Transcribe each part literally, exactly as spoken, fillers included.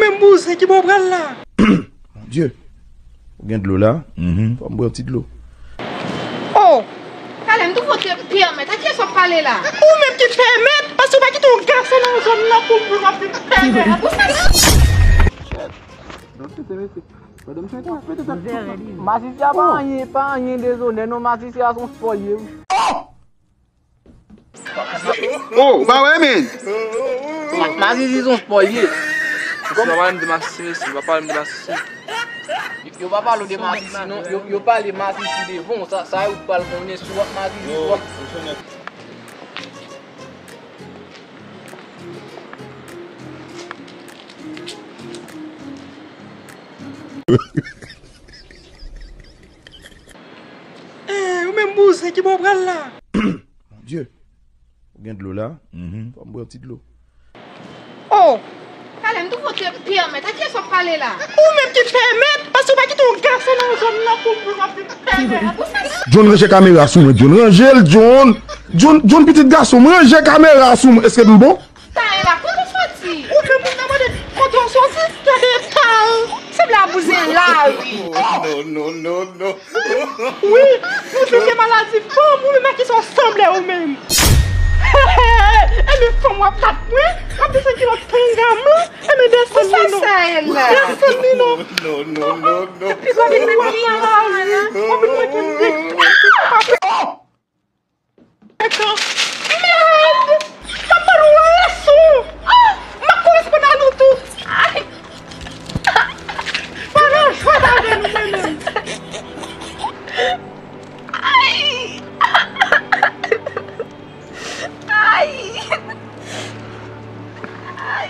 Menm bouzen ki bò w pral la? Bondye, ou gen dlo la? Fò m bwè yon ti dlo. Oh! Talè m tou fote pèmèt. A kiyès w ap pale la? Ou menm ki pèmèt, paske w pa kite yon gason nan zòn nan pou l vin ap vin pèmèt. Ou fè Masisi a pa anyen, pa anyen dezonè non, Masisi a se yon spò l ye wi. Oh, pa wè men. Ma- Masisi se yon spò l ye. Mesye, pa pale m de Masisi, mesye, pa pale m de Masisi. Yo, yo pa pale w de Masisi non, yo, yo pale Masisi devan w, sa, sa yo pral konnen si w ap Masisi, si w ap Eh, ou menm bouzen ki bò w pral la? Bondye, ou gen dlo la? Fò m bwè yon ti dlo. Oh! Talè m tou fote pèmèt. A kiyès w ap pale la? Ou menm ki pèmèt, paske w pa kite yon gason nan zòn nan pou l vin ap vin pèmèt. John, ranje kamera sou mwen, John. Ranje l, John. John, John, pitit gason m, ranje kamera sou mwen. Èske m bon? Talè la, kote w soti? Ou menm ou ta mande kote w soti, gade eta w. Sanble a bouzen lari. Non, non, non, non. Wi, ou se vye maladi fanm, ou menm ak kisa w sanble ou menm. Ebyen fanm w ap bat mwen, w ap desann kilòt tanga m lan, ebyen desann li non. Desann li non. Non, non, non, non. Epi w ap vin manke m lari, w ap vin manke m de. Mèd! M ap ban nou leson! Ah! M ap koresponn a nou tout! Ay! Fò nou jwèt avè nou, mwen menm! Ay! Ay! Ay!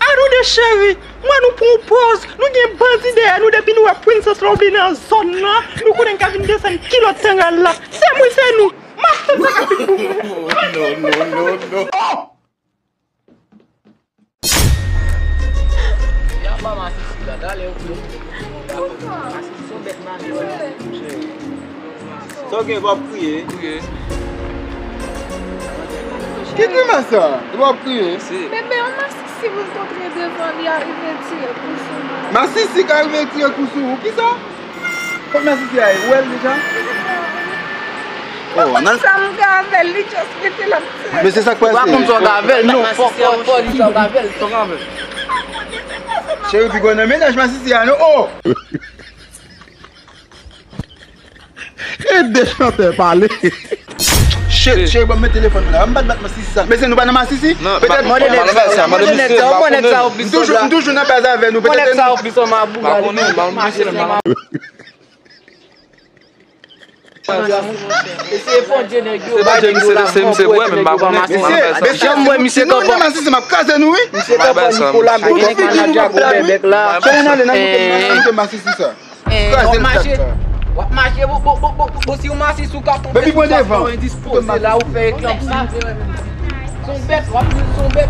A nou de cheri, m wè nou pran yon pòz, nou gen bandi dèyè nou depi nou wè Princess la oubyen nan zòn nan, nou konnen n ka vin desann kilòt tanga l la. Se mwen, se nou. M ap fè sa k ap vin pou mwen. Non, non, non, non. Ya pa masisi la, talè ou vle. Masisi se yon bèt manje. Sa w gen, w ap kriye? Kriye. Ki grimès sa? W ap kriye? Bebe, yon masisi m kontre devan li a rive tire kou sou mwen. Masisi ka rive tire kou sou ou? Kisa? Kot masisi a ye? Ou wè l deja? Oh, nan sa m ka avè l, li just rete l ap tire. Men se sa k pase. Ou pa konn sa w ka avè l, non. Fò, fò, fò li sa w ka avè l, sa w ka avè l. Cheri, piga w nan mennaj masisi a, non. Oh! Ede chantè pale. Shit, cheri, ban m men telefòn mwen la. M pa t bat masisi sa. Mesye, nou pa nan masisi? Non, petèt mande nèg sa, mande nèg sa, mande nèg sa, ou konn nèg sa, ou plis sòt la. M toujou, m toujou nan baz avè nou. Petèt nèg sa, ou plis sòt mabou. Eseye fondye nèg yo. Se pa nèg yo la, se, se vre, men m pa konnen. Mesye, mesye, m wè misye kanpe. Masisi, m ap kraze nou, wi. Misye kanpe Nikola, m konnen nèg Nikola bèbèk la. Fè nan ale nan moute, nan moute masisi sa. Eh, w ap mache, w ap mache, bo, bo, bo, bo, bo, si w mache sou katon, baby, pran devan. Endispoze la, ou fè ekran sa. Son bèt, w ap di son bèt.